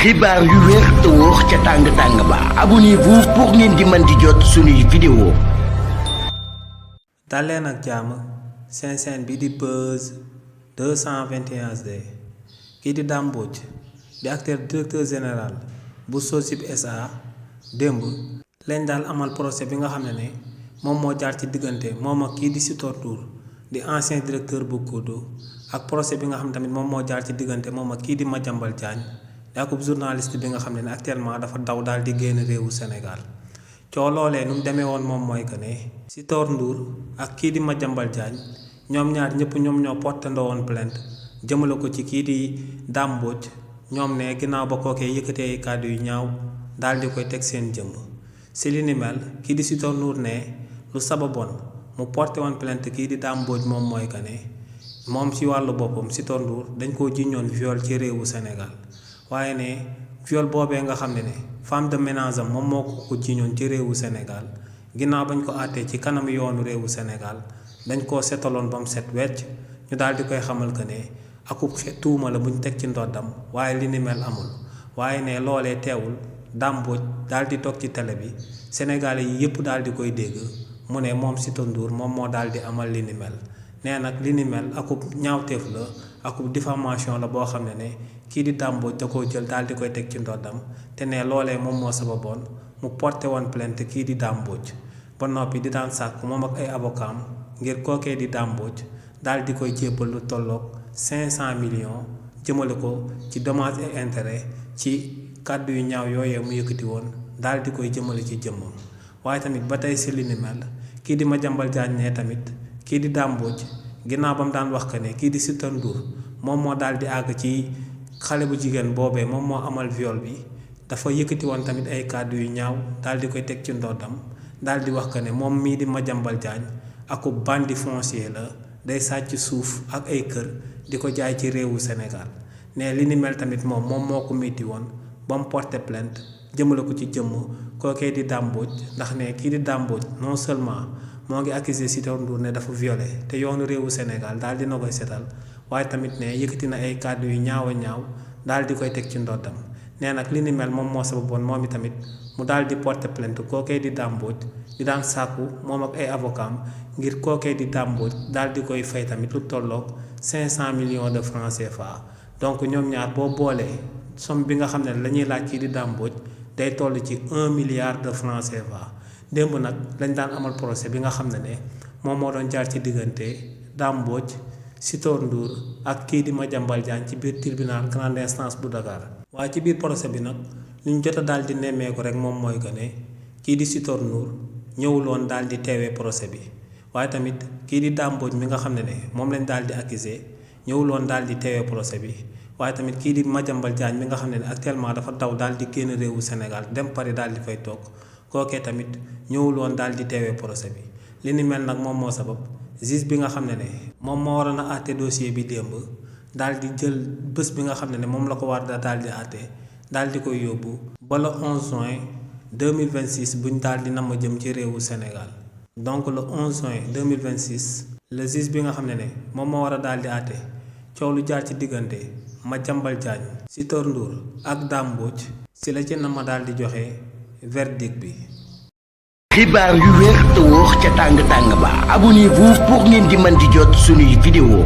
xibaar yu wér te wóor ca tàng ba abonnez-vous pour ngeen di mën di jot suñuy vidéo. daleen ak jàmm seen chaîne bi di Buzz 221 HD kii di Dame Mbodj di acteur directeur général bu SOGIP SA démb lañ daal amal procès bi nga xam ne moom moo jaar ci diggante moom ak kii di Sitor Ndour di ancien directeur bu Kudu ak procès bi nga xam tamit moom moo jaar ci diggante moom ak kii di Madiambal Diagne yakub journaliste bi nga xam ne actuellement dafa daw daal di génn réewu Sénégal coo loolee nu mu demee woon moom mooy que ne Sitor Ndour ak kii di Madiambal Diagne ñoom ñaar ñëpp ñoom ñoo portandoo woon plainte jëmale ko ci kii di Dame Mbodj ñoom ne ginnaaw ba kookee yëkkatee kàddu yu ñaaw daal di koy teg seen jëmm si li ni mel kii di Sitor Ndour ne lu sababoon mu porté woon plainte kii di Dame Mbodj moom mooy que ne moom ci wàllu boppam Sitor Ndour dañ koo jiñoon viol ci réewu Sénégal waaye ne viol boobee nga xam ne femme de ménage am moom moo ko jiñoon ci réewu Sénégal ginnaaw bañ ko àttee ci kanam yoonu réewu Sénégal dañ koo setaloon ba mu set wecc ñu daal di koy xamal que ne akub tuuma la buñ teg ci ndoddam waaye li ni mel amul waaye ne loolee teewul Dame Mbodj daal di toog ci télé bi Sénégalais yi yëpp daal di koy dégg mu ne moom Sitor Ndour moom moo daal di amal li ni mel nee nag li ni mel akub ñaawteef la akub diffamation la boo xam ne kii di Dame Mbodj da koo jël daal di koy teg ci ndoddam te ne loolee moom moo sababoon mu porté woon plainte kii di Dame Mbodj ba noppi di daan sàkk moom ak ay avocat ngir kookee di Dame Mbodj daal di koy jébbal lu tolloog 500 millions jëmale ko ci dommages et intérêts ci kàddu yu ñaaw yooyee mu yëkkati woon daal di koy jëmale ci jëmmam waaye tamit ba tey si li ni mel kii di Madiambal Diagne ne tamit kii di Dame Mbodj ginnaaw ba mu daan wax que ne kii di Sitor Ndour moom moo daal di àgg ci xale bu jigéen boobee moom moo amal viol bi dafa yëkkati woon tamit ay kàddu yu ñaaw daal di koy teg ci ndoddam daal di wax que ne moom mii di Madiambal Diagne aku bandi foncier la day sàcc suuf ak ay kër di ko jaay ci réewu Sénégal ne li ni mel tamit moom moo ko métti woon ba mu porté plainte jëmale ko ci jëmm kookee di Dame Mbodj ndax ne kii di Dame Mbodj non seulement moo ngi accusé Sitor Ndour ne dafa violé te yoonu réewu Sénégal daal dina koy setal waaye tamit ne yëkkati na ay kàddu yu ñaaw a ñaaw daal di koy teg ci ndoddam nee nag li ni mel moom moo sababoon moom itamit mu daal di porter plainte kookee di Dame Mbodj di daan sàkku moom ak ay avocat ngir kookee di Dame Mbodj daal di koy fay tamit lu tolloog 500 millions de francs CFA donc ñoom ñaar boo boolee somme bi nga xam ne la ñuy laaj kii di Dame Mbodj day toll ci 1 milliard de francs CFA démb nag lañ daan amal procès bi nga xam ne moom moo doon jaar ci diggante Dame Mbodj Sitor Ndour ak kii di Madiambal Diagne ci biir tribunal grande instance bu Dakar waaye ci biir procès bi nag li ñu jot a daal di nemmeeku rek moom mooy que ne kii di Sitor Ndour ñëwul woon daal di teewee procès bi waaye tamit kii di Dame Mbodj mi nga xam ne moom lañ daal di accusé ñëwul woon daal di teewee procès bi waaye tamit kii di Madiambal Diagne mi nga xam ne actuellement dafa daw daal di génn réewu Sénégal dem Paris daal di fay toog kookee tamit ñëwul woon daal di teewee procès bi li ni mel nag moom moo sabab juge bi nga xam ne moom moo waroon a àtte dossier bi démb daal di jël bés bi nga xam ne moom la ko war daal di àtte daal di koy yóbbu ba le 11 juin 2026 buñ daal di nama jëm ci réewu Sénégal donc le 11 juin 2026 le juge bi nga xam ne moom moo war a daal di àtte coow lu jaar ci diggante Madiambal Diagne Sitor Ndour ak Dame Mbodj si la ci nama daal di joxe verdict bi. xibaar yu wér te wóor ca tàng ba abonnez-vous pour ngeen di mën di jot suñuy vidéo.